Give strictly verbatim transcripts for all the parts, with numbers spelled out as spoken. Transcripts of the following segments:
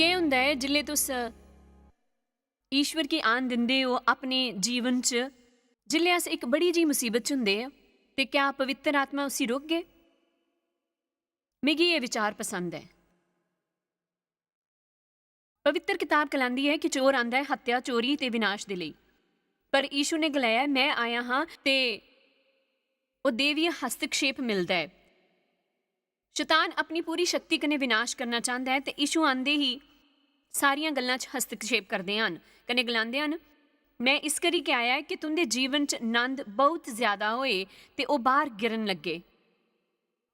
केह् होंदा ऐ जिसलै तुस ईश्वर गी आन दिंदे ओ अपने जीवन च? जिसलै अस इक बड़ी जी मुसीबत च होंदे आं, ते क्या पवित्र आत्मा उसी रोकगे? मिगी एह् विचार पसंद ऐ। पवित्र किताब गलांदी ऐ कि चोर आंदा ऐ हत्या, चोरी ते विनाश दे लेई, पर यीशु ने गलाया, "में आया हां ते ओह्दे बी हस्तक्षेप मिलदा ऐ।" शैतान अपनी पूरी शक्ति कन्नै विनाश करना चांह्दा ऐ ते यीशु आंदे ही सारियां गल्लां च हस्तक्षेप करदे हन, कन्नै गलांदे हन, "में इस करी गै आया ऐ कि तुं'दे जीवन च नंद बहुत ज्यादा होए ते ओह् बाह्र गिरन लग्गे।"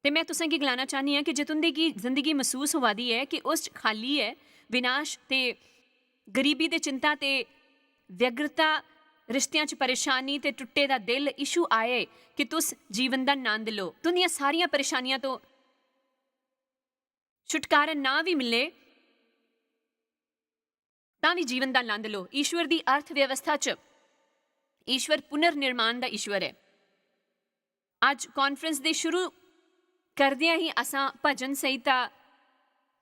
ते में तुसें गी गलाना चाह्न्नी आं कि जे तुं'दे गी जिंदगी मसूस होआ दी ऐ कि उस च खाली ऐ, विनाश ते गरीबी ते चिंता ते व्यग्रता, रिश्तेआं च परेशानी ते टुट्टे दा दिल, यीशु आए कि तुस जीवन दा नंद लो। तुं'दियां सारियां परेशानियां तो छुटकारा ना भी मिले, तां भी जीवन दा नंद लो। ईश्वर दी अर्थव्यवस्था च ईश्वर पुनर्निर्माण दा ईश्वर ऐ। अज्ज कांफ्रेंस दे शुरू करदियां ही असां भजन संहिता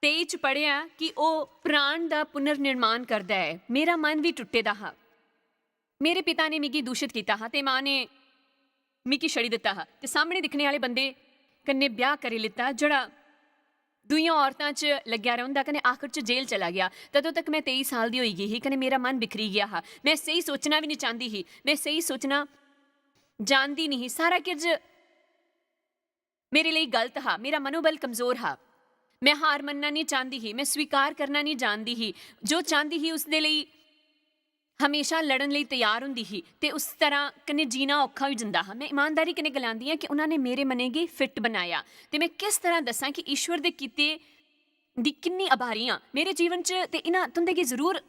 तेई च पढ़ेआ कि ओह् प्राण दा पुनर्निर्माण करदा ऐ। मेरा मन बी टुट्टे दा हा। मेरे पिता ने मिगी दूषित कीता हा ते मां ने मिगी छड़ी दित्ता हा ते सामने दिक्खने आह्ले बंदे कन्नै ब्याह् करी लेता, जेह्ड़ा दूइयां औरतां च लग्गेआ रौंह्दा कन्नै आखर च जेल चला गेआ। तदों तक में तेई साल दी होई गेई ही कन्नै मेरा मन बिखरी गेआ हा। में स्हेई सोचना बी निं चांह्दी ही। में स्हेई सोचना जानदी निं ही। सारा किश मेरे लेई गलत हा। मेरा मनोबल कमजोर हा। में हार मन्नना निं चांह्दी ही। में स्वीकार करना निं जानदी ही। जो चांह्दी ही, उसदे लेई हमेशा लड़न लेई त्यार होंदी ही ते उस तरह कन्नै जीना औखा होई जंदा हा। में ईमानदारी कन्नै गलांदी आं कि उन्हां ने मेरे मनै गी फिट बनाया ते में किस तरह दस्सां कि ईश्वर दे कीते दी किन्नी आभारी आं। मेरे जीवन च ते इन्हां तुं'दे गी जरूर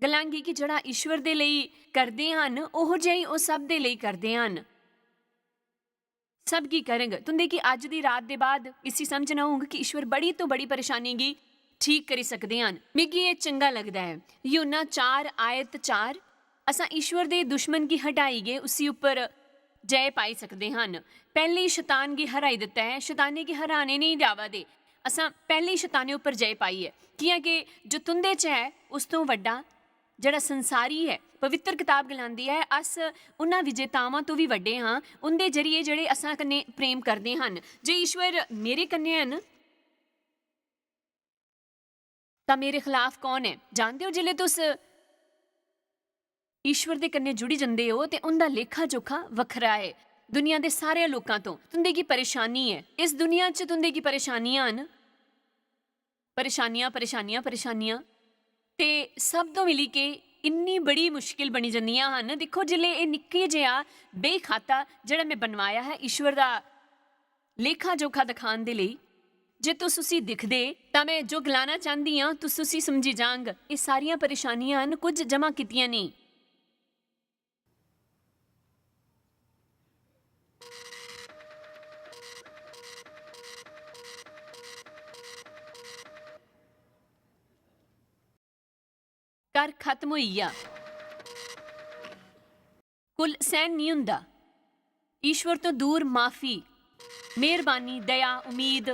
गलांगी कि जेह्ड़ा ईश्वर दे लेई करदे हन, ओहो जेही ओह् सब दे लेई करदे हन। सब गी करंग। तुं'दे गी अज्ज दी रात दे बाद इसी समझना होंग कि ईश्वर बड़ी तो बड़ी परेशानी गी ठीक करी सकदे हन। मिगी एह् चंगा लगदा ऐ। यूहन्ना चार आयत चार, असां ईश्वर दे दुश्मन गी हटाई गै उसी उप्पर जय पाई सकदे हन। पैह्लें ही शतान गी हराई दित्ता ऐ। शताने गी हराने नेईं जावा दे। असां पैह्लें ही शताने उप्पर जय पाई ऐ, कि'यां कि जो तुं'दे च ऐ, उस तो बड्डा जेह्ड़ा संसारी ऐ। पवित्र कताब गलांदी ऐ, "अस उन्हां विजेतावां तो भी वड्डे हां, उं'दे जरिए जेह्ड़े असां कन्नै प्रेम करदे हन।" जे ईश्वर मेरे कन्नै हन, तां मेरे खलाफ कौन ऐ? जानदे ओ, जिसलै तुस ईश्वर दे कन्नै जुड़ी जंदे ओ, ते उं'दा लेखा-जोखा वक्खरा ऐ। दुनिया दे सारे लोकां तो तुं'दे गी परेशानी ऐ। इस दुनिया च तुं'दे गी परेशानियां न, परेशानियां, परेशानियां, परेशानियां। ते सब तो मिली के इन्नी बड़ी मुश्किल बनी जंदियां हन। दिक्खो, जिसलै एह् निक्के जेहा बेई खाता जेह्ड़ा में बनवाया ऐ ईश्वर दा लेखा-जोखा दखान दे लेई, जे तुस उसी दिखदे, तां में जो गलाना चांह्दी आं, तुस उसी समझी जांग। एह् सारियां परेशानियां न, कुछ जमा कीतियां नेईं। घर खत्म होई गेआ। कुल सैह्न निं हुंदा। ईश्वर तो दूर माफी, मेहरबानी, दया, उम्मीद,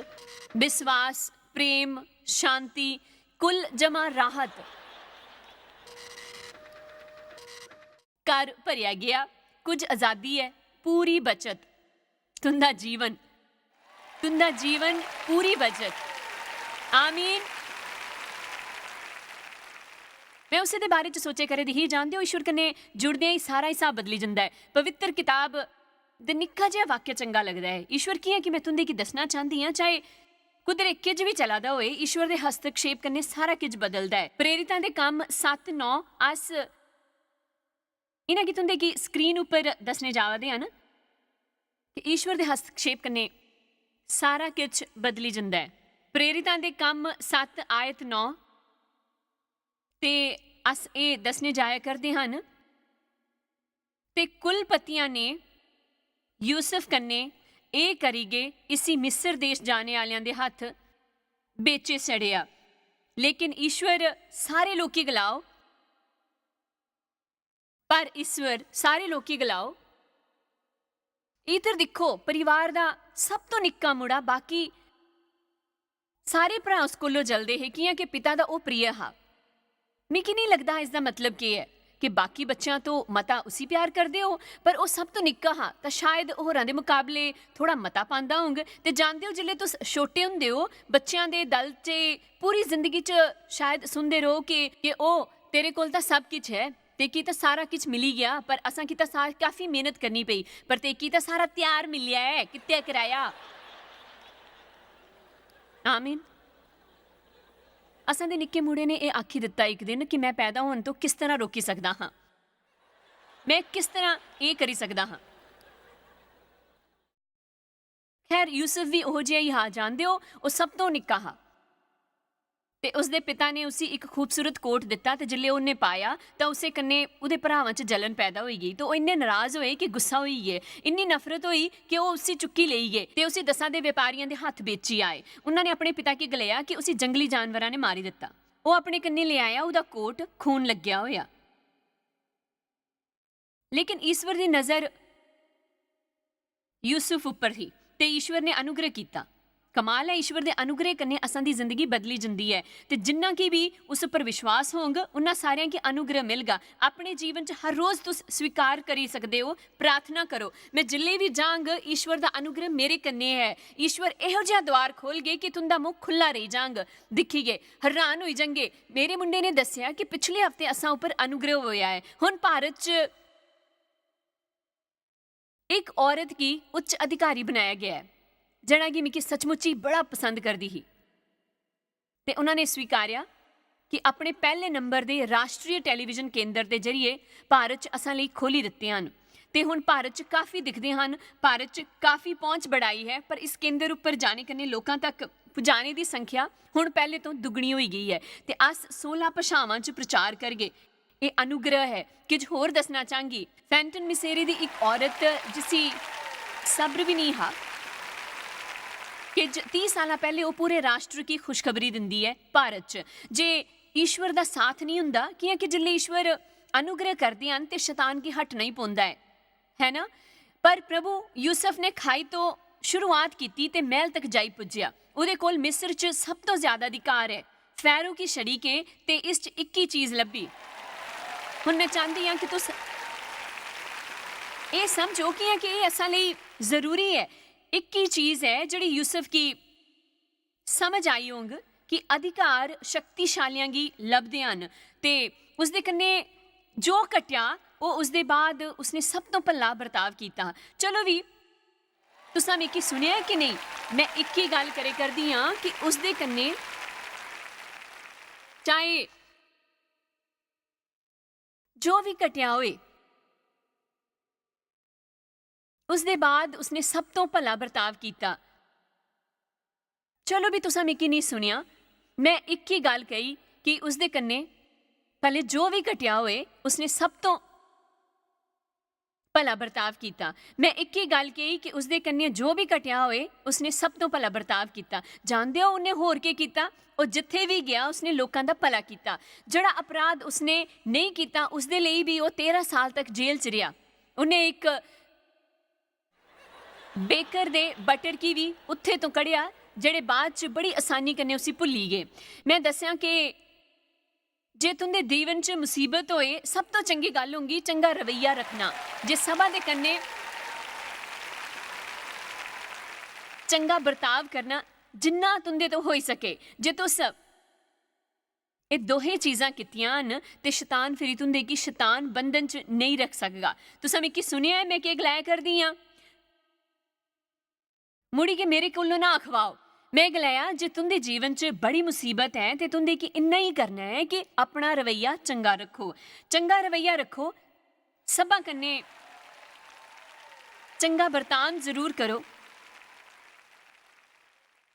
विश्वास, प्रेम, शांति, कुल जमा राहत। घर भरेआ गेआ, कुछ आजादी ऐ, पूरी बचत। तुं'दा जीवन, तुं'दा जीवन पूरी बचत। आमीन। में उसे दे बारे च सोचे करे दी ही, जानदे ओ, ईश्वर कन्नै जुड़दे ही सारा हिसाब बदली जंदा ऐ। पवित्र किताब दे निक्का जेहा वाक्य चंगा लगदा ऐ। ईश्वर कि'यां कि में तुं'दे गी दस्सना चांह्दी आं, चाहे कुदरै किश बी चला दा होए, ईश्वर दे हस्तक्षेप कन्नै सारा किश बदलदा ऐ। प्रेरितां दे कम्म सत्त नौ, अस इ'नें गी तुं'दे गी स्क्रीन उप्पर दस्सने जावा दे हन कि ईश्वर दे हस्तक्षेप कन्नै सारा किश बदली जंदा ऐ। प्रेरितां दे कम्म सत्त आयत नौ, ते अस एह् दस्सने जाया करदे हन, "ते कुलपतियां ने यूसुफ कन्नै एह् करी गै इसी मिस्र देश जाने आह्लेआं दे हत्थ बेचे सड़ेआ।" लेकिन ईश्वर, सारे लोकी गलाओ, पर ईश्वर, सारे लोकी गलाओ, "इधर दिक्खो, परिवार दा सब तो निक्का मुड़ा, बाकी सारे भ्राऽ उस कोलों जलदे हे, कि'यां कि पिता दा ओह् प्रिय हा। मिगी नेईं लगदा हा इसदा मतलब केह् ऐ, कि बाकी बच्चेआं तो मता उसी प्यार करदे ओ, पर ओह् सब तो निक्का हा, तां शायद होरां दे मकाबले थोह्ड़ा मता पांदा होंग। ते जानदे ओ, जिसलै तुस छोटे होंदे ओ, बच्चेआं दे दल च पूरी जिंदगी च शायद सुनदे रहो कि, कि ओह् तेरे कोल तां सब किश ऐ, तेकी तां सारा किश मिली गेआ, पर असां की तां सा-, काफी मेहनत करनी पेई, पर तेकी तां सारा त्यार मिलेआ ऐ, कित्ते कराया। आमीन। असां दे निक्के मुड़े ने एह् आखी दित्ता इक दिन कि मैं पैदा होन तो किस तरह रोकी सकदा हां, मैं किस तरह एह् करी सकदा हां। खैर, यूसुफ भी ओहो जिहा ही हा, जानदे ओ, ओह् सब तो निक्का हा। ते उसदे पिता ने उसी इक खूबसूरत कोट दित्ता, ते जिसलै उन्ने पाया, तां उसे कन्नै ओह्दे भरावां च जलन पैदा होई गेई। ते ओह् इन्ने नराज होए कि गुस्सा होई गे। इन्नी नफरत होई कि ओह् उसी चुक्की लेई गे ते उसी दसां दे व्यापारियां दे हत्थ बेची आए। उन्होंने अपने पिता गी गलाया कि उसी जंगली जानवरां ने मारी दित्ता। ओह् अपने कन्नै लेआया ओह्दा कोट, खून लग्गेआ होया। लेकिन ईश्वर दी नजर यूसुफ उप्पर ही ते ईश्वर ने अनुग्रह कीता। कमाल ऐ, ईश्वर दे अनुग्रह कन्नै असां दी जिंदगी बदली जंदी ऐ। ते जिन्ना की भी उस उप्पर विश्वास होंग, उन्ना सारेआं गी अनुग्रह मिलगा। अपने जीवन च हर रोज तुस स्वीकार करी सकदे ओ, प्रार्थना करो, "मैं जिल्ले भी जांग, ईश्वर दा अनुग्रह मेरे कन्नै ऐ।" ईश्वर एहो जेहा द्वार खोलगे कि तुंदा मुंह खु'ल्ला रेही जांग। दिक्खियै हैरान होई जांगे। मेरे मुंडे ने दस्सेआ कि पिछले हफ्ते असां उप्पर अनुग्रह होया ऐ। हुन भारत च इक औरत गी उच्च अधिकारी बनाया गेआ ऐ, जेह्ड़ा कि मिगी सचमुच ही बड़ा पसंद करदी ही। ते उन्होंने स्वीकारेआ कि अपने पैह्ले नंबर दे राश्ट्रीय टेलीविजन केंद्र दे जरिए भारत च असां लेई खोली दित्ते हन। ते हुन भारत च काफी दिखदे हन, भारत च काफी पहुंच बढ़ाई है, पर इस केंद्र उप्पर जाने कन्नै लोकां तक पुजाने दी संख्या हुन पैह्ले तो दुगनी होई गेई ऐ। ते अस सोलां भाशावां च प्रचार करगे। एह् अनुग्रह ऐ। किश होर दस्सना चांह्गी, फैंटन मिसेरी दी इक औरत, जिसी सब्र बी नेईं हा, किश तीह सालां पैह्ले ओह् पूरे राष्ट्र गी खुशखबरी दिंदी ऐ भारत च, जे ईश्वर दा साथ नेईं हुंदा, कि'यां कि जिसलै ईश्वर अनुग्रह करदे हन ते शतान गी हटना ही पौंदा ऐ, है ना? पर प्रभु यूसुफ ने खाई तो शुरुआत कीती ते मैह्ल तक जाई पुज्जेआ। ओह्दे कोल मिस्र च सब तो ज्यादा अधिकार ऐ। फैरो गी छड़ी के ते इस च इक्की चीज लब्भी। हुन मैं चांह्दी आं कि तुस एह् समझो, कि'यां कि एह् असां लेई जरूरी ऐ। इक्की चीज ऐ जेह्ड़ी यूसुफ गी समझ आई होंग कि अधिकार शक्तिशालियां गी लभदे हन ते उसदे कन्नै जो घटेआ, ओह् उसदे बाद उसने सब तो भला बर्ताव कीता। चलो भी, तुसां मिगी सुनेआ कि नेईं? मैं इक ही गल्ल करे करदी आं कि उसदे कन्नै चाहे जो भी घटेआ होए, उसदे बाद उसने सब तो भला बर्ताव कीता। चलो भी, तुसां मिगी नहीं सुनेआ, मैं इक ही गल्ल कही कि उसदे कन्नै भले जो भी घटेआ होए, उसने सब तो भला बर्ताव कीता। मैं इक ही गल्ल कही कि उसदे कन्नै जो भी घटेआ होए, उसने सब तो भला बर्ताव कीता। जानदे ओ, उन्ने होर केह् कीता? ओह् जित्थे भी गेआ, उसने लोकां दा भला कीता। जेह्ड़ा अपराध उसने नेईं कीता, उसदे लेई भी ओह् तेरां साल तक जेल च रेहा। उन्ने इक बेकर दे बटर गी भी उत्थे तो कढ़ेआ, जेह्ड़े बाद च बड़ी आसानी कन्नै उसी भुल्ली गे। मैं दस्सेआ कि जे तुंदे जीवन च मुसीबत होए, सब तो चंगी गल्ल होंगी चंगा रवैया रखना। जे सभा दे कन्नै चंगा बर्ताव करना, जिन्ना तुंदे तो होई सके। जे तुस एह् दोहें चीजां कीतियां न, ते शतान फिरी तुंदे गी शतान बंधन च नेईं रख सकगा। तुसें मिगी सुनेआ ऐ, मैं केह् गलाया करदी आं? मुड़ी के मेरे कोलों ना अखवाओ। मैं गलाया जे तुंदे जीवन च बड़ी मुसीबत ऐ ते तुंदे गी इन्ना ही करना ऐ कि अपना रवैया चंगा रखो। चंगा रवैया रखो, सब्भा कन्नै चंगा बर्तान जरूर करो।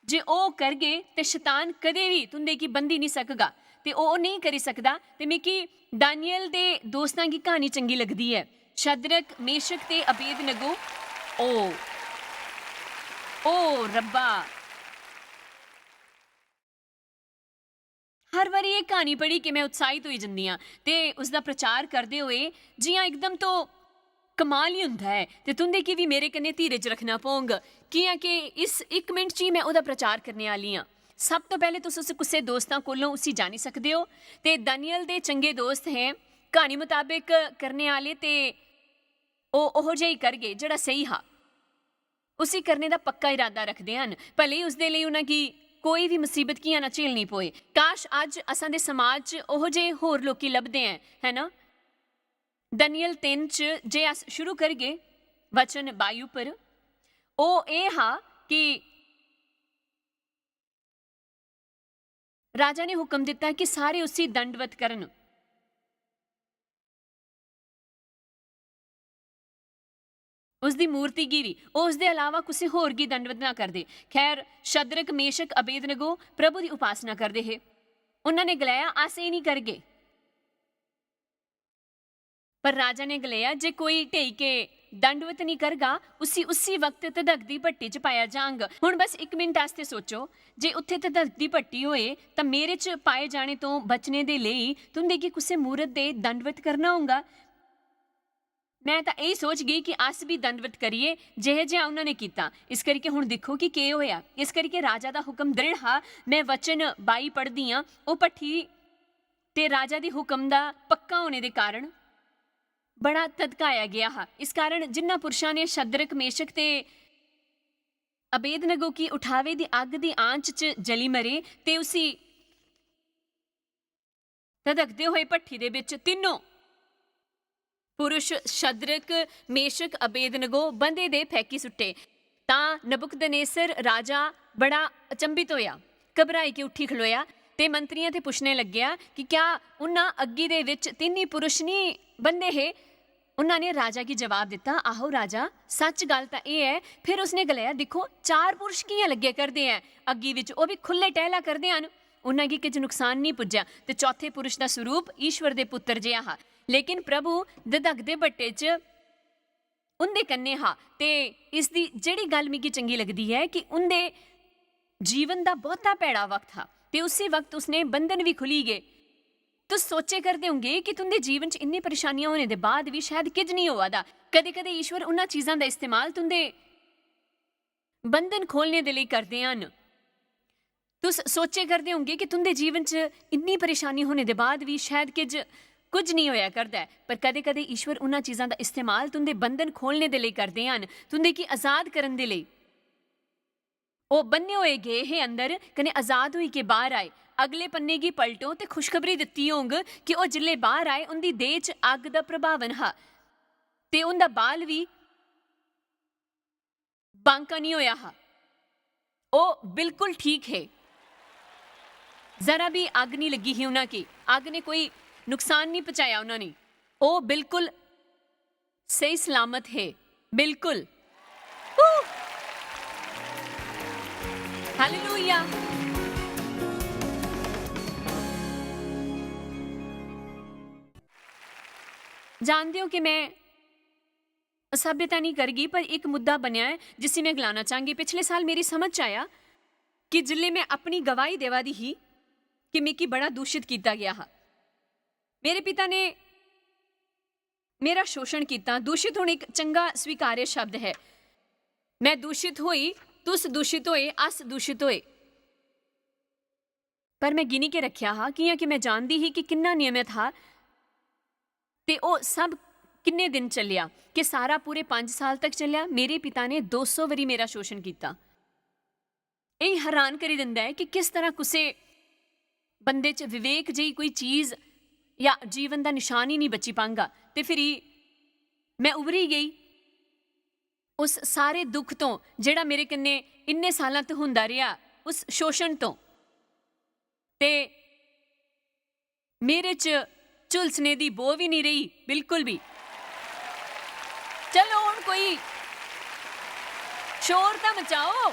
जे ओह् करगे ते शतान कदें बी तुंदे गी बंधी निं सकगा, ते ओह् नेईं करी सकदा। ते मिगी दानियल दे दोस्तां गी क्हानी चंगी लगदी ऐ। शद्रक, मेशक ते अबेदनगो। ओ, ओ रब्बा। हर बारी एह् क्हानी पढ़ी के मैं उत्साहित होई जंदी आं ते उसदा प्रचार करदे होए जि'यां इकदम तो कमाल ही हुंदा ऐ। ते तुंदे गी बी मेरे कन्नै धीरज रखना पौंग, कि'यां के इस इक मिंट च ही मैं ओह्दा प्रचार करने आह्ली आं। सब तो पैह्ले तुस उस कुसै दोस्तां कोलों उसी जानी सकदे ओ। ते दानियल दे चंगे दोस्त हे, क्हानी मताबक करने आह्ले, ते ओह् ओहो जेही करगे जेह्ड़ा स्हेई हा। उसी करने दा पक्का इरादा रखदे हन, भले उसदे लेई उ'नेंगी कोई बी मुसीबत कि'यां ना झेलनी पोए। काश, अज्ज असां दे समाज च ओहो जेह् होर लोकी लभदे ऐ, है ना? दानियल तिन्न च जे अस शुरू करगे, वचन बाई उप्पर, ओह् एह् हा कि राजा ने हुक्म दित्ता कि सारे उसी दंडवत करन। उसदी मूर्ति गी बी, ओह् उसदे अलावा कुसै होर गी दंडवत ना करदे। खैर, शद्रक, मेशक, अबेदनगो प्रभु दी उपासना करदे हे। उन्होंने गलाया, "अस एह् नहीं करगे।" पर राजा ने गलाया, "जे कोई ढेई के दंडवत नहीं करगा, उसी उसी वक्त धधकदी भट्टी च पाया जांग।" हुन बस इक मिनट आस्तै सोचो, जे उत्थे धधकदी भट्टी होए, तां मेरे च पाए जाने तों बचने दे लेई तुंदे गी कुसै मूरत दे दंडवत करना होगा। मैं तां एही सोचगी कि अस बी दंडवत करिए, जेहे जेहा उन्होंने कीता। इस करिके हुन दिक्खो कि केह होया। इस करिके राजा दा हुक्म दृढ़ हा। मैं वचन बाई पढ़दी आं। ओह भट्ठी ते राजा दी हुक्म दा पक्का होने दे कारण बड़ा धधकाया गया हा। इस कारण जिन्ना पुरुषां ने शद्रक, मेशक ते अबेदनगो गी उठावे दी अग्ग दी आंच च जली मरे ते उसी धधकदे होए भट्ठी दे बिच तिन्नों पुरुष शद्रक, मेशक, अबेदनगो बंधे दे फैंकी सुट्टे। तां नबुकदनेस्सर राजा बड़ा अचंभित होया, घबराई के उठी खलोया ते मंत्रियां ते पुछने लग्गेया कि क्या उन्हां अग्गी दे विच तिन्नी पुरुष नी बंधे हे? उन्हां ने राजा गी जवाब दिता, "आहो राजा, सच गल्ल तां एह ऐ।" फिर उसने गलाया, "दिक्खो, चार पुरुष कियां लग्गे करदे ऐ अग्गी विच, ओह भी खु'ल्ले टहला करदे हन। उन्हां गी किश नुकसान नी पुज्जेया।" ते चौथे पुरुष दा स्वरूप ईश्वर दे पुत्र जेहा हा, लेकिन प्रभु धधकदे भट्टे च उंदे कन्ने हा। ते इसदी जेहड़ी गल्ल मिगी चंगी लगदी ऐ कि उंदे जीवन दा बहुता भैड़ा वक्त हा ते उसी वक्त उसने बंधन भी खुली गए। तुस सोचे करदे होंगे कि तुंदे जीवन च इन्नी परेशानियां होने दे बाद भी शायद किज नहीं होआ दा। कदे-कदे ईश्वर उन्हां चीजां दा इस्तेमाल तुंदे बंधन खोलने दे लेई करदे हन। तुस सोचे करदे होंगे कि तुंदे जीवन च इन्नी परेशानी होने दे बाद भी शायद किज, कुछ नहीं होया करदा ऐ, पर कदे-कदे ईश्वर उन्हां चीजां दा इस्तेमाल तुंदे बंधन खोलने दे लेई करदे हन, तुंदे गी आजाद करन दे लेई। ओह बन्ने होए गे हे अंदर, कने आजाद होई के बाहर आए। अगले पन्ने गी पलटो ते खुशखबरी दित्ती होंग कि ओह जिल्ले बाहर आए, उंदी देह च अग्ग दा प्रभावन हा, ते उंदा बाल भी बांका निं होया हा। ओह बिल्कुल ठीक हे। जरा भी अग्ग निं लग्गी ही उन्हां गी। अग्ग ने कोई नुकसान निं पहुंचाया उन्हां गी। ओह बिल्कुल सही सलामत हे। बिल्कुल। हू! हालेलुया! जानदे ओ कि मैं असभ्यता नहीं करगी, पर इक मुद्दा बनेआ ऐ जिसी मैं गलाना चाहंगी। पिछले साल मेरी समझ च आया कि जिसलै मैं अपनी गवाही देवा दी ही कि मिगी बड़ा दूषित कीता गेआ हा। मेरे पिता ने मेरा शोषण कीता। दूषित होना इक चंगा स्वीकार्य शब्द है। मैं दूषित होई, तुस दूषित होए, अस दूषित होए। पर मैं गिनी के रखेआ हा, कि'यां कि मैं जानदी ही कि किन्ना नियमित हा ते ओह सब किन्ने दिन चलेआ। के सारा पूरे पंज साल तक चलेआ? मेरे पिता ने दो सौ बारी मेरा शोषण कीता। एह हैरान करी दिंदा ऐ कि किस तरह कुसै बंदे च विवेक जेही कोई चीज या जीवन दा निशान ही नहीं बची पांगा। ते फिरी मैं उभरी गेई। उस सारे दुख तों जेह्ड़ा मेरे कन्नै इन्ने सालां तों होंदा रेहा, उस शोषण तों। ते मेरे च झुलसने दी बो बी निं रेही, बिल्कुल बी। चलो, हुन कोई शोर तां मचाओ।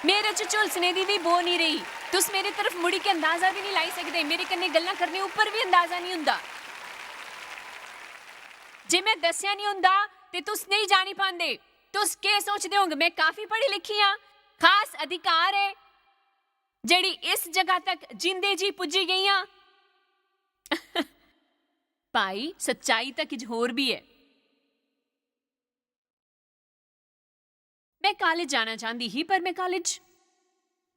मेरे च झुलसने दी बी बो निं रेही। तुस मेरी तरफ मुड़ी के अंदाजा बी निं लाई सकदे, मेरे कन्नै गल्लां करने उप्पर बी अंदाजा निं हुंदा। जे मैं दस्सेआ निं हुंदा ते तुस नेईं जानी पांदे। तुस केह् सोचदे होंगे? मैं काफी पढ़ी लिखी आं, खास अधिकार ऐ, जेह्ड़ी इस जगह तक जींदे जी पुज्जी गेई आं। भाई, सच्चाई तां किश होर बी ऐ। में कालेज जाना चांह्दी ही, पर में कालेज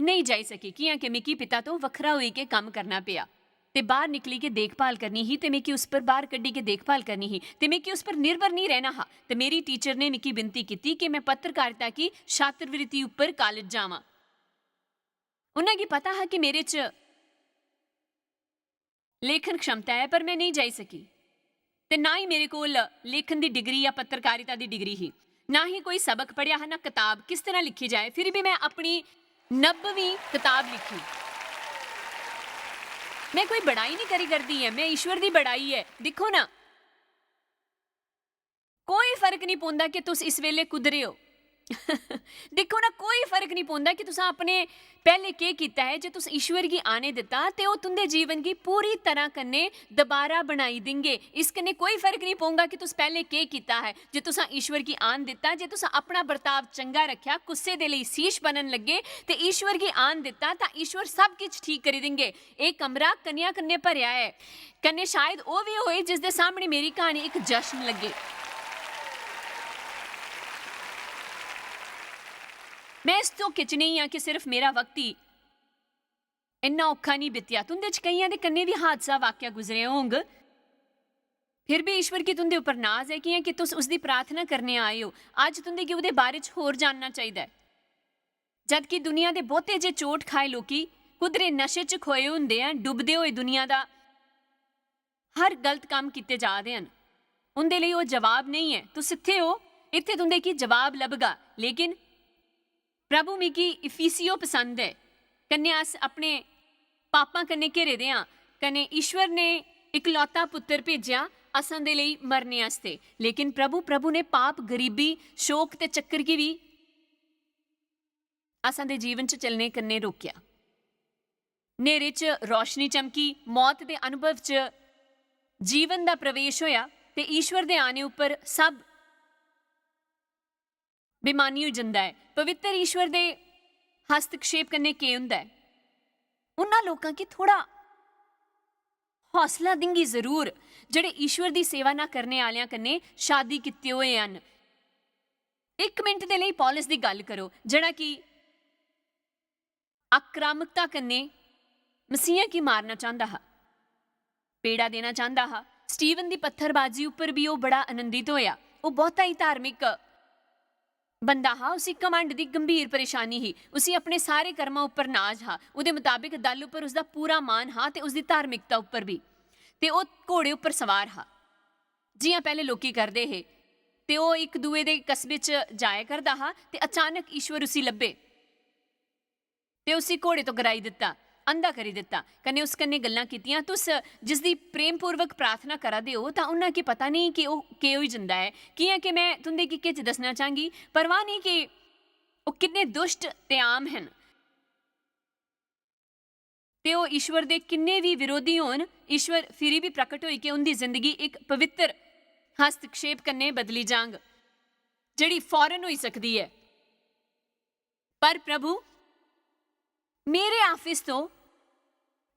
नेईं जाई सकी, कि'यां कि मिगी पिता तो वक्खरा होई के कम्म करना पेआ। ते बाह्र निकली के देखभाल करनी ही, ते मिगी उस पर बाह्र कड्ढी के देखभाल करनी ही, ते मिगी उस पर निर्भर नेईं रैह्ना हा। ते मेरी टीचर ने मिगी विनती कीती कि में पत्रकारिता की छात्रवृत्ति उप्पर कालेज जावां। उ'नें गी पता हा कि मेरे च लेखन क्षमता ऐ, पर में नेईं जाई सकी। ते ना ही मेरे कोल लेखन दी डिग्री या पत्रकारिता दी डिग्री ही, ना ही कोई सबक पढ़ेआ हा, ना कताब किस तरह लिखी जाए। फिर भी में अपनी नब्बवीं कताब लिखी। में कोई बड़ाई नेईं करी करदी ऐ, में ईश्वर दी बड़ाई ऐ। दिक्खो ना, कोई फर्क नेईं पौंदा कि तुस इस बेल्ले कुद्धरे ओ। दिक्खो ना, कोई फर्क नेईं पौंदा कि तुसां अपने पैह्ले केह् कीता ऐ। जे तुस ईश्वर गी आने दित्ता, ते ओह् तुं'दे जीवन गी पूरी तरह कन्नै दबारा बनाई देंगे। इस कन्नै कोई फर्क नेईं पौंदा कि तुस पैह्ले केह् कीता ऐ। जे तुसां ईश्वर गी आन दित्ता, जे तुसां अपना बर्ताव चंगा रक्खेआ, कुसै दे लेई सीश बनन लग्गे ते ईश्वर गी आन दित्ता, तां ईश्वर सब किश ठीक करी देंगे। एह् कमरा कन्या कन्नै भरेआ ऐ। कन्नै शायद ओह् बी होए जिसदे सामने मेरी क्हानी इक जश्न लग्गे। में इस धोखे च नेईं आं कि सिर्फ मेरा वक्त ही इन्ना औखा नेईं बितेआ। तुं'दे च केइयें दे कन्नै बी हादसा वाक्या गुजरे होंग। फिर बी ईश्वर गी तुं'दे उप्पर नाज ऐ, कि'यां कि तुस उसदी प्रार्थना करने आए ओ। अज्ज तुं'दे गी ओह्दे बारे च होर जानना चाहिदा ऐ। जद कि दुनिया दे बहुते जे चोट खाए लोकी कुदरे नशे च खोए होंदे ऐ, डुबदे होए दुनिया दा हर गलत कम्म कीते जा दे हन। उं'दे लेई ओह् जवाब नेईं ऐ। तुस इत्थै ओ, इत्थै तुं'दे गी जवाब लभगा। लेकिन प्रभु, मिगी इफिसियो पसंद ऐ, कन्नै अस अपने पापां कन्नै घिरे दे आं, कन्नै ईश्वर ने इकलौता पुत्तर भेजेआ असां दे लेई मरने आस्तै। लेकिन प्रभु, प्रभु ने पाप, गरीबी, शोक ते चक्कर गी बी असां दे जीवन च चलने कन्नै रोकेआ। न्हेरे च रोशनी चमकी, मौत दे अनुभव च जीवन दा प्रवेश होया ते ईश्वर दे आने उप्पर सब बेमानी होई जंदा ऐ। पवित्र ईश्वर दे हस्तक्षेप कन्नै केह् होंदा ऐ? उन्हां लोकां गी थोड़ा हौसला दिंगी जरूर, जेह्ड़े ईश्वर दी सेवा ना करने आह्लेआं कन्नै शादी कीते होए हन। इक मिंट दे लेई पौलुस दी गल्ल करो, जेह्ड़ा कि आक्रामकता कन्नै मसीह गी मारना चांह्दा हा, पीड़ा देना चांह्दा हा। स्टीवन दी पत्थरबाजी उप्पर बी ओह् बड़ा आनंदित होया। ओह् बहुता ही धार्मिक बंदा हा, उसी घमंड दी गंभीर परेशानी ही, उसी अपने सारे कर्मां उप्पर नाज हा। ओह्दे मताबक दल उप्पर उसदा पूरा मान हा ते उसदी धार्मिकता उप्पर बी। ते ओह् घोड़े उप्पर सवार हा, जि'यां पैह्ले लोकी करदे हे। ते ओह् इक दूए दे कस्बे च जाया करदा हा ते अचानक ईश्वर उसी लब्भे ते उसी घोड़े तो गराई दित्ता, अंधा करी दित्ता, कन्नै उस कन्नै गल्लां कीतियां। तुस जिसदी प्रेमपूर्वक प्रार्थना करा दे ओ, तां उन्हां गी पता नेईं कि ओह् केह् होई जंदा ऐ। कि'यां कि में तुं'दे गी किश दस्सना चांह्गी, परवाह नेईं कि ओह् किन्ने दुष्ट ते आम हन। ते ओह् ईश्वर दे किन्ने बी विरोधी होन, ईश्वर फिरी बी प्रकट होई के उं'दी जिंदगी इक पवित्र हस्तक्षेप कन्नै बदली जांग, जेह्ड़ी फौरन होई सकदी ऐ। पर प्रभु, मेरे आफिस तो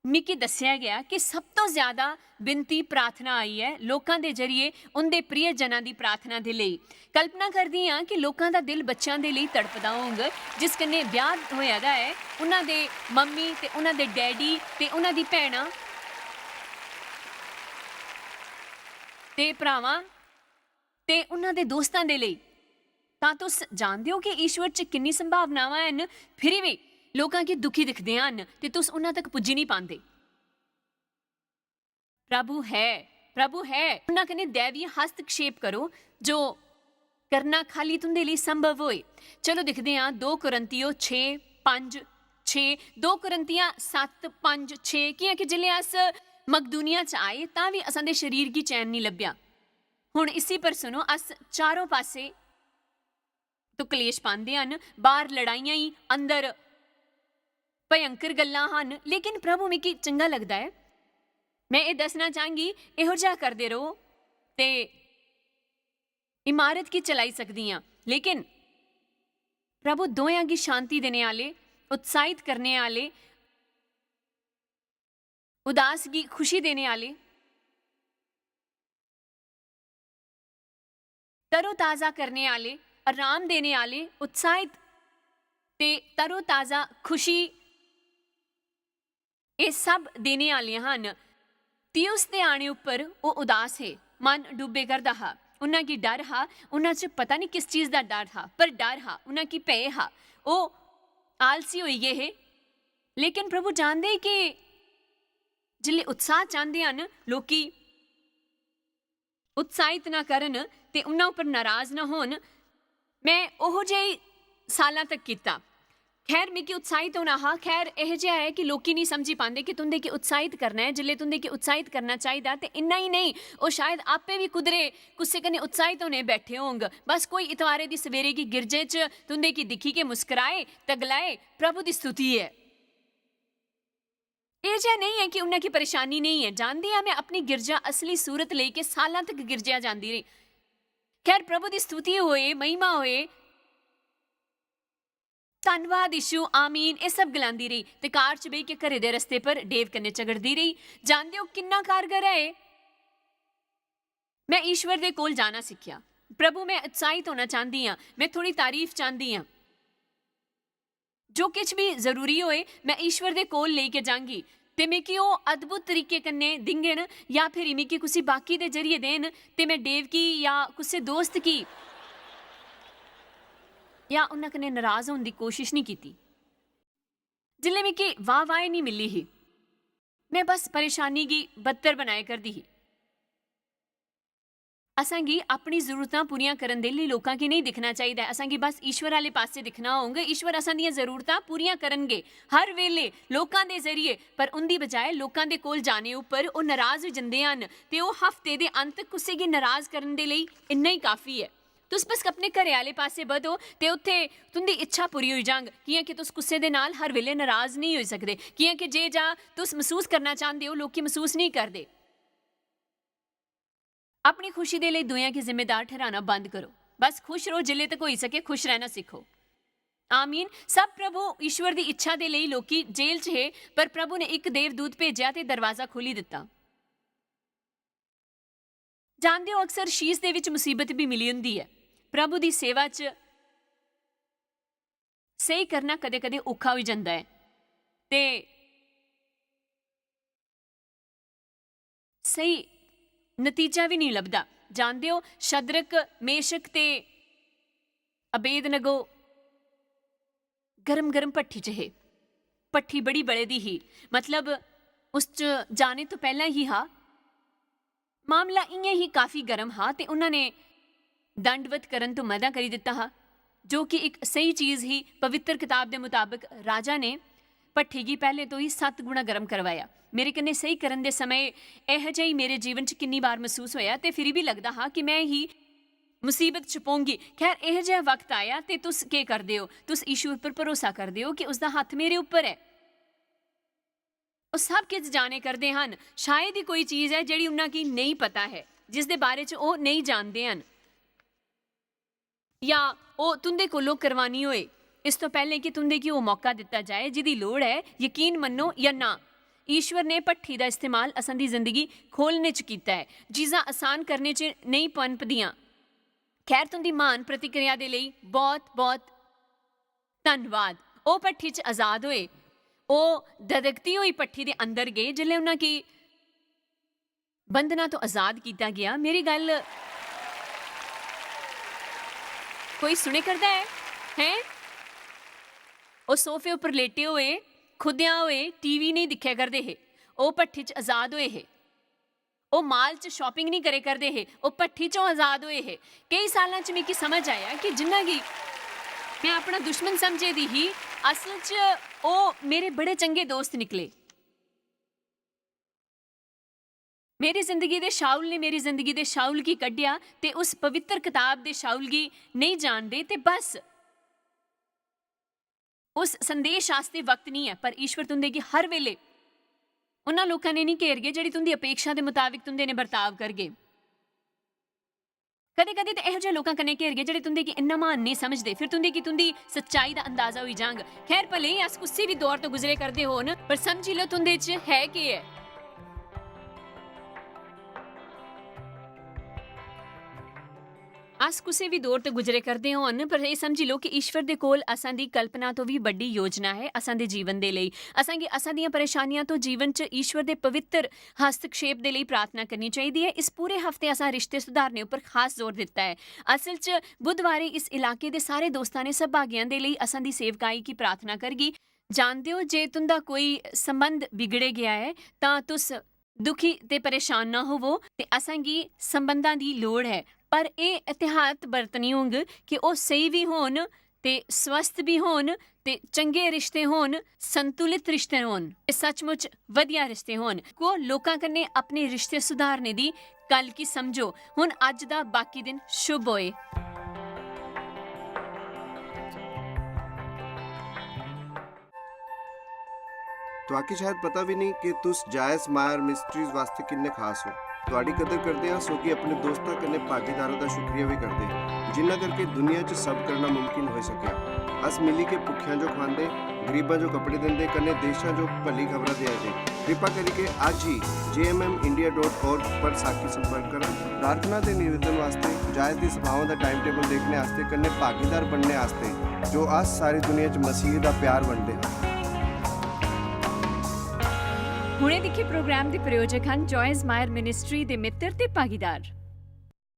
मिगी दस्सेआ गेआ कि सब तो ज्यादा बिनती प्रार्थना आई ऐ लोकां दे जरिए उं'दे प्रियजनां दी प्रार्थना दे लेई। कल्पना करदी आं कि लोकां दा दिल बच्चेआं दे लेई तड़पदा होंग, जिस कन्नै ब्याह् होया दा ऐ, उन्हां दे मम्मी ते उन्हां दे डैडी ते उन्हां दी भैनां ते भ्रावां ते उन्हां दे दोस्तां दे लेई। तां तुस जानदे ओ कि ईश्वर च किन्नी संभावनावां हन, फिरी बी लोकां गी दुखी दिखदे हन ते तुस उन्हां तक पुज्जी निं पांदे। प्रभु है, प्रभु है। उन्हां कन्नै दैवी हस्तक्षेप करो जो करना खाली तुं'दे लेई संभव होए। चलो दिखदे आं दो कुरिन्थियो छे, पंज, छे, दो कुरिन्थियां सत्त, पंज, छे, कि'यां कि जिसलै अस मकदुनिया च आए तां बी असां दे शरीर गी चैन निं लब्भेआ। हुन इसी पर सुनो, अस चारों पासे तो क्लेश पांदे हन, बाह्र लड़ाइयां ही, अंदर भयंकर गल्लां हन, लेकिन प्रभु मिगी चंगा लगदा ऐ। में एह् दस्सना चांह्गी, एहो जेहा करदे र'वो ते इमारत गी चलाई सकदी आं। लेकिन प्रभु दोयां गी शांति देने आह्ले, उत्साहित करने आह्ले, उदास गी खुशी देने आह्ले, तरोताजा करने आह्ले, आराम देने आह्ले, उत्साहित ते तरोताजा, खुशी, एह् सब देने आह्लियां हन। तियुस दे आने उप्पर ओह् उदास हे, मन डुब्बे करदा हा। उन्हां गी डर हा, उन्हां च पता निं किस चीज दा डर हा, पर डर हा, उन्हां गी भय हा। ओह् आलसी होई गे हे। लेकिन प्रभु जानदे कि जिसलै उत्साह चांह्दे हन, लोकी उत्साहित ना करन ते उन्हां उप्पर नाराज ना होन। मैं ओहो जेही सालां तक कीता। खैर, मिगी उत्साहित होना हा। खैर, एह जेहा ऐ कि लोकी नहीं समझी पांदे कि तुंदे गी उत्साहित करना ऐ। जिसलै तुंदे गी उत्साहित करना चाहिदा ते इन्ना ही नहीं, ओह शायद आपे भी कुदरे कुसै कन्नै उत्साहित होने बैठे होंग। बस कोई इतवारे दी सवेरे गी गिरजे च तुंदे गी दिक्खी के मुस्कराए ते गलाए, "प्रभु दी स्तुति ऐ।" एह जेहा नहीं ऐ कि उन्हां गी परेशानी नहीं ऐ। जानदी आं, मैं अपनी गिरजा असली सूरत लेई के सालां तक गिरजा जांदी रेही। खैर, प्रभु दी स्तुति होए, महिमा होए, "धन्नवाद यीशु, आमीन," एह सब गलांदी रेही ते कार च बेही के घरै दे रस्ते पर डेव कन्नै झगड़दी रेही। जानदे ओ किन्ना कारगर ऐ एह? मैं ईश्वर दे कोल जाना सिक्खेआ। "प्रभु, मैं उत्साहित होना चांह्दी आं, मैं थुआड़ी तारीफ चांह्दी आं।" जो किश भी जरूरी होए, मैं ईश्वर दे कोल लेई के जांगी ते मिगी ओह अद्भुत तरीके कन्नै दिंगन, या फिर मिगी कुसी बाकी दे जरिए देन ते मैं डेव गी या कुसै दोस्त गी या उन्हां कन्नै नाराज होने दी कोशिश नहीं कीती। जिसलै मिगी वाह-वाह नहीं मिली ही, मैं बस परेशानी गी बदतर बनाए करदी ही। असां गी अपनी जरूरतां पूरियां करन दे लेई लोकां गी नेईं दिक्खना चाहिदा ऐ। असां गी बस ईश्वर आह्ले पासै दिक्खना होंग। ईश्वर असां दियां जरूरतां पूरियां करनगे हर वेले लोकां दे जरिए, पर उंदी बजाए लोकां दे कोल जाने उप्पर ओह् नाराज होई जंदे हन ते ओह् हफ्ते दे अंत कुसै गी नाराज करन दे लेई इन्ना ही काफी ऐ। तुस बस अपने घरै आह्ले पासै बधो ते उत्थै तुंदी इच्छा पूरी होई जांग, कि'यां कि तुस कुसै दे नाल हर वेले नाराज नेईं होई सकदे, कि'यां कि जे जा तुस मसूस करना चांह्दे ओ, लोकी मसूस नेईं करदे। अपनी खुशी दे लेई दूएं गी जिम्मेदार ठहराना बंद करो। बस खुश रहो, जिल्ले तक होई सके खुश रहना सीखो। आमीन। सब प्रभु ईश्वर दी इच्छा दे लेई लोकी जेल च हे, पर प्रभु ने इक देवदूत भेजेआ ते दरवाजा खोली दित्ता। जानदे ओ, अक्सर शीश दे विच मुसीबत भी मिली हुंदी ऐ। प्रभु दी सेवा च स्हेई करना कदें-कदें औखा होई जंदा ऐ ते स्हेई नतीजा बी नेईं लभदा। जानदे ओ, शद्रक, मेशक ते अबेदनगो गरम-गरम भट्ठी च हे। भट्ठी बड़ी बले दी ही, मतलब, उस च जाने तो पैह्‌लां ही हा। मामला इ'यां ही काफी गरम हा ते उन्हां ने दंडवत करन तो मना करी दित्ता हा, जो कि इक स्हेई चीज ही। पवित्र कताब दे मुताबक राजा ने भट्ठी गी पैह्‌ले तो ही सत्त गुणा गरम करवाया। मेरे कन्नै स्हेई करन दे समय एह जेही मेरे जीवन च किन्नी बार मसूस होया ते फिरी भी लगदा हा कि मैं ही मुसीबत च पौंगी। खैर, एह जेहा वक्त आया ते तुस केह् करदे ओ? तुस यीशु उप्पर भरोसा करदे ओ कि उसदा हत्थ मेरे उप्पर ऐ। ओह् सब किश जाने करदे हन। शायद ही कोई चीज ऐ जेह्ड़ी उन्हां गी नेईं पता ऐ, जिसदे बारे च ओह् नेईं जानदे हन। या ओह् तुंदे कोलों करवानी होए, इस तो पैह्‌लें कि तुंदे गी ओह् मौका दित्ता जाए जिदी लोड़ ऐ, यकीन मन्नो या ना, ईश्वर ने भट्ठी दा इस्तेमाल असां दी जिंदगी खोलने च कीता ऐ, चीजां आसान करने च नेईं पनपदियां। खैर, तुंदी म्हान प्रतिक्रिया दे लेई बहुत, बहुत धन्नवाद। ओह् भट्ठी च आजाद होए। ओह् ददकदी होई भट्ठी दे अंदर गे। जिसलै उन्हां गी बंधना तो आजाद कीता गेआ, मेरी गल्ल कोई सुने करदा ऐ? हैं? ओह् सोफे उप्पर लेटे होए, खुदेआ होए, टीवी नेईं दिक्खै करदे हे। ओह् भट्ठी च आजाद होए हे। ओह् माल च शॉपिंग नेईं करे करदे हे, ओह् भट्ठी चों आजाद होए हे। केई सालां च मिगी समझ आया कि जिन्ना गी में अपना दुश्मन समझे दी ही, असल च ओह् मेरे बड़े चंगे दोस्त निकले। मेरी जिंदगी दे शाऊल ने मेरी जिंदगी दे शाऊल गी कड्ढेआ ते उस पवित्र कताब दे शाऊल गी नेईं जानदे ते बस। उस संदेश आस्तै वक्त निं ऐ, पर ईश्वर तुंदे गी हर बेले उन्हां लोकां ने निं घेरगे जेह्ड़ी तुंदी अपेक्षा दे मताबक तुंदे ने बर्ताव करगे। कदें-कदें ते एहो जेहे लोकां कन्नै घेरगे जेह्ड़े तुंदे गी इन्ना म्हान नेईं समझदे, फिर तुंदे गी तुंदी सच्चाई दा अंदाजा होई जांग। खैर, भले ही अस कुसै बी दौर तो गुजरे करदे होन, पर समझी लो तुंदे च है केह् ऐ। अस कुसै बी दौर ते गुजरे करदे होन, पर एह् समझी लैओ कि ईश्वर दे कोल असां दी कल्पना तो बी बड्डी योजना ऐ असां दे जीवन दे लेई। असां गी असां दियां परेशानियां तो जीवन च ईश्वर दे पवित्र हस्तक्षेप दे लेई प्रार्थना करनी चाहिदी ऐ। इस पूरे हफ्ते असां रिश्ते सुधारने उप्पर खास जोर दित्ता ऐ। असल च बुधवारें इस इलाके दे सारे दोस्तां ने सभागियां दे लेई असां दी सेवकाई की प्रार्थना करगी। जानदे ओ, जे तुंदा कोई संबंध बिगड़े गया ऐ, तां तुस दुखी ते परेशान ना होवो, ते असां गी संबंधां दी लोड़ ऐ, पर एह् एहतियात बरतनी होंग कि ओह् स्हेई बी होन ते स्वस्थ बी होन ते चंगे रिश्ते होन, संतुलित रिश्ते होन ते सचमुच बधिया रिश्ते होन। को लोकां कन्नै अपने रिश्ते सुधारने दी गल्ल गी समझो। हुन अज्ज दा बाकी दिन शुभ होए। तुआकी शायद पता भी नहीं कि तुस जायस मायर मिस्ट्रीज वास्ते किन्ने खास हो। तुआडी कदर करदे आं, सो कि अपने दोस्तां कन्नै भागीदारां दा शुक्रिया भी करदे, जिन्ना करके दुनिया च सब करना मुमकिन होई सकेआ। अस मिली के भुक्खेआं जो खवांदे, गरीबां जो कपड़े दिंदे, कन्नै देशां जो भली खबरां देआ दे। कृपा करियै अज्ज ही J M M India dot org पर साकी संपर्क करा। प्रार्थना ते निवेदन वास्ते, जायस दी सभाओं दा टाइम टेबल देखने आस्ते, कन्नै भागीदार बनने आस्ते, जो अस सारी दुनिया च मसीह दा प्यार बंडदे हां। हुणे दिक्खे प्रोग्राम दे प्रायोजक हन जॉयस मायर मिनिस्ट्री दे मित्र ते भागीदार।